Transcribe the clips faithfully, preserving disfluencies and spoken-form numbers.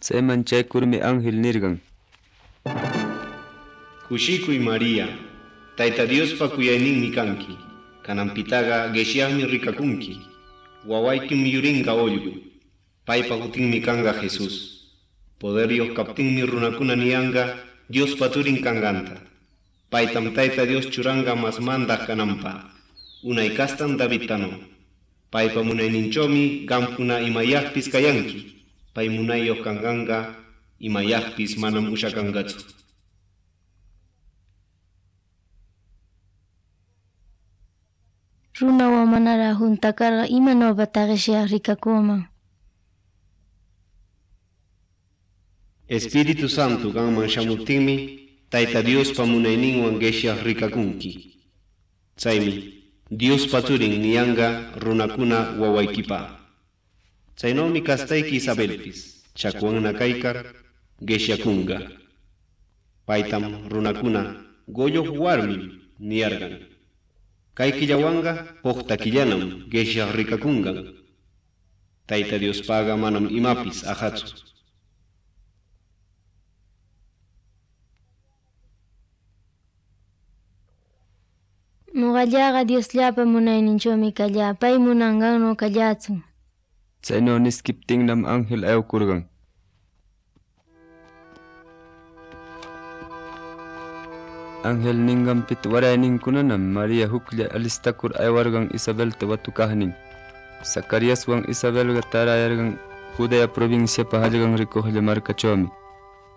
Chayman chaykurmi ángel nirqan: Kushikuy María, Tayta Diospa kuyayninmi kanki. Kananpitaqa qishyaqmi rikakunki. Wawaykim yurinqa ullqu. Paypa hutinmi kanqa Jesús. Poderyuq kaptinmi runakuna niyanqa Diospa turin kanqanta. Paytam Tayta Dios churanqa mas mandaq kananpaq, unay kastan Davidtanu. Paypa munayninchawmi qamkuna imayaqpis kayanki. Pay munayyuq kanqanqa imayaqpis manam ushakanqatsu. Runa Wawa manaraq hunt'akarqa, ¿imanawpaq qishyaq rikakunman? Espíritu Santo qamman shamuptinmi, Tayta Diospa munayninwan qishyaq rikakunki. Chaymi Diospa Turin niyanqa runakuna wawaykipaq. Chaynawmi kastayki Isabelpis, chakwanna kaykar, qishyakunqa. Paytam runakuna: "Qulluq warmim", niyarqan. Kay killawanqa hukta killanam qishyaq rikakunqan. Tayta Diospaqa manam imapis aqhatsu. Nuqallaqa Diosllapa munayninchawmi kallaa, pay munanqannu kallatsu. Chaynaw niskiptinnam ángel aywakurqan. Ángel ninqanpita warayninkunanam María huklla alistakur aywarqan Isabelta watukaqnin. Zacariaswan Isabelqa tarayarqan Judea provinciapa hallqan rikuqlla markachawmi.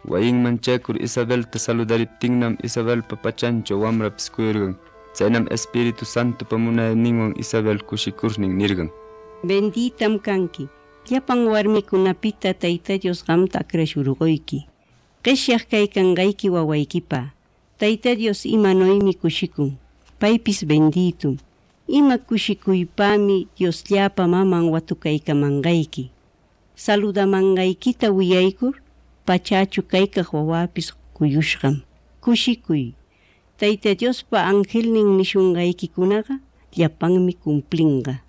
Wayinman chaykur Isabelta saludariptinnam, Isabelpa pachanchaw wamrapis kuyurqan. Chaynam Espíritu Santopa munayninwan Isabel kushikurnin nirqan: "Benditam kanki. Llapan warmikunapita Tayta Dios qamta akrashurquyki. Qishyaq kaykanqayki wawaykipa. Tayta Dios imanuymi kushikun. Paypis benditum. Ima kushikuypami Diosllapa maman watukaykamanqayki. Saludamanqaykita wiyaykur, pachachu kaykaq wawapis kuyushqam. Kushikuy. Tayta Diospa angelnin nishunqaykikunaqa llapanmi cumplinqa".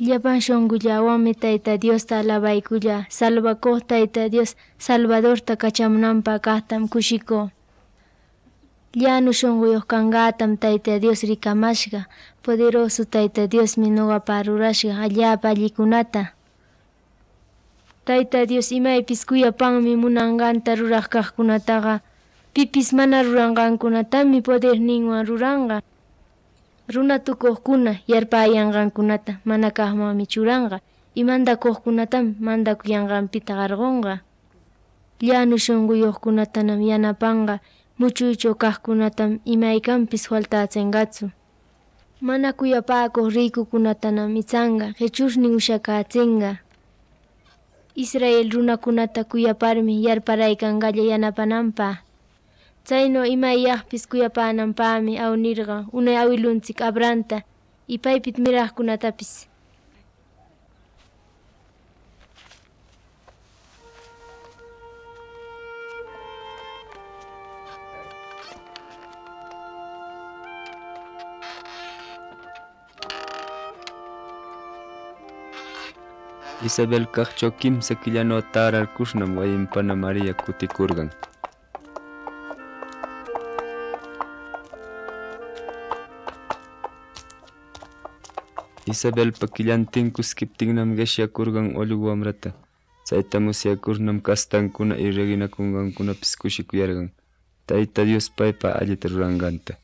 Llapan shunqullawanmi Tayta Diosta alabaykulla. Salvakuq Tayta Dios Salvadorta kachamunanpaq kaqtam kushikuu. Llanu shunquyuq kanqatam Tayta Dios rikamashqa. Poderoso Tayta Diosmi nuqapaq rurashqa allaapa allikunata. Tayta Dios imaypis kuyapanmi munanqanta ruraq kaqkunataqa. Pipis mana ruranqankunatami poderninwan ruranqa. Runa tukuqkuna yarpayanqankunata mana kaqmanmi churanqa, y mandakuqkunatam mandakuyanqanpita qarqunqa. Llanu shunquyuqkunatanam yanapanqa, muchuychaw kaqkunatam imaykanpis faltachinqatsu. Mana kuyapakuq rikukunatanam ichanqa, qichurnin ushakachinqa. Israel runakunata kuyaparmi yarparaykanqalla yanapananpaq. Chaynaw imayyaqpis kuyapananpaqmi awnirqa unay awilunchik Abrahamta y paypita miraqkunatapis. Isabel kaqchaw kimsa killanaw tararkurnam wayinpana María kutikurqan. Isabelpa killantin kuskiptinnam qishyakurqan ullqu wamrata. Chayta musyakurnam castankuna y reinakunqankunapis kushikuyarqan, Tayta Dios paypa allita ruranqanta.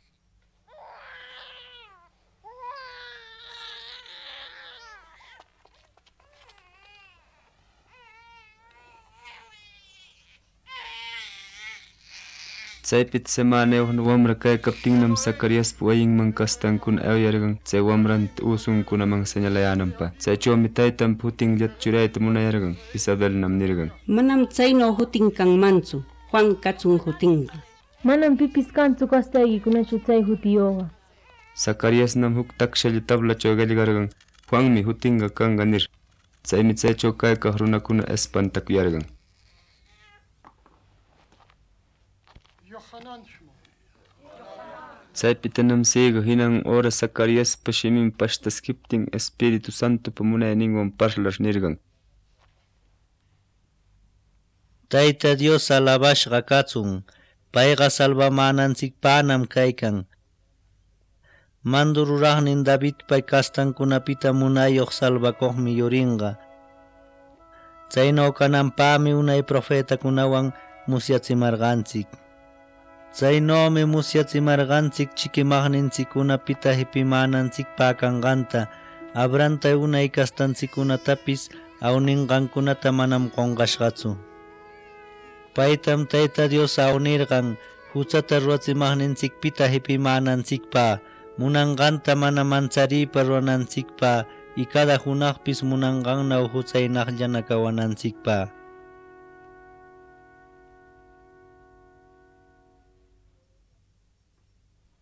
Chaypita semanayuq wamra kaykaptinnam, Zacariaspa wayinman castankuna aywayarqan, chay wamranta usunkunaman señalayänanpaq. Chaychawmi taytanpa hutinllata churayta munayarqan. Isabelnam nirqan: "Manam chaynaw hutin kanmantsu, Juan katsun hutinqa". Manam pipis kantsu castaykikunachaw chay hutiyuqqa. Zacariasnam huk takshalla tablachaw qillqarqan: "Juanmi hutinqa kanqa", nir. Chaymi chaychaw kaykaq runakuna espantakuyarqan. Tsaypitanam ciego hinan hora Zacariaspa shimin pashtaskiptin, Espíritu Santopa munayninwan parlar nirqan: Tayta Dios alabashqa katsun, payqa salvamänanchikpänam kaykan. Mandu ruraqnin Davidpa castankunapita munayuq salvakuqmi yurinqa. Chaynaw kananpämi unay profetakunawan musyachimarqanchik. Chaynawmi musyachimarqanchik chikimaqninchikkunapita hipimänanchikpä kanqanta, Abrahamta unay castanchikkunatapis awninqankunata manam qunqashqatsu. Paytam Tayta Dios awnirqan, huchata ruwachimaqninchikpita hipimänanchikpä, munanqanta mana manchariypa ruwananchikpä, y cada hunaqpis munanqannaw huchaynaqllana kawananchikpä.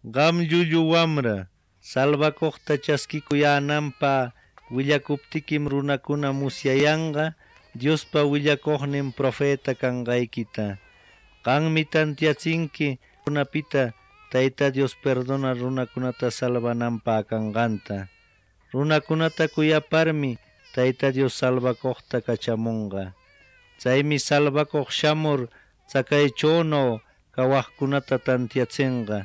Qam llullu wamra, salvakuqta chaskikuyänanpä willakuptikim runakuna musyayanqa Diospa willakuqnin profeta kanqaykita. Qammi tantiachinki kunapita Tayta Dios perdonar runakunata salvananpä kanqanta. Runakunata kuyaparmi Tayta Dios salvakuqta kachamunqa. Chaymi salvakuq shamur chakaychawnaw kawaqkunata tantiachinqa,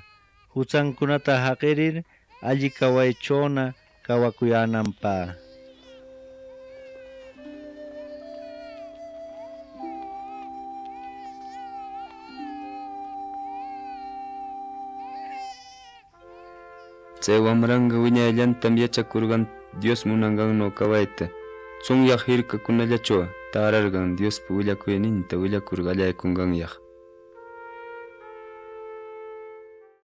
huchankunata haqirir alli kawaychawna kawakuyänanpä. Chay wamranqa wiñayllantam yachakurqan Dios munanqannaw kawayta. Tsunyaq hirkakunallachwa tärarqan Diospa willakuyninta willakur qallaykunqanyaq.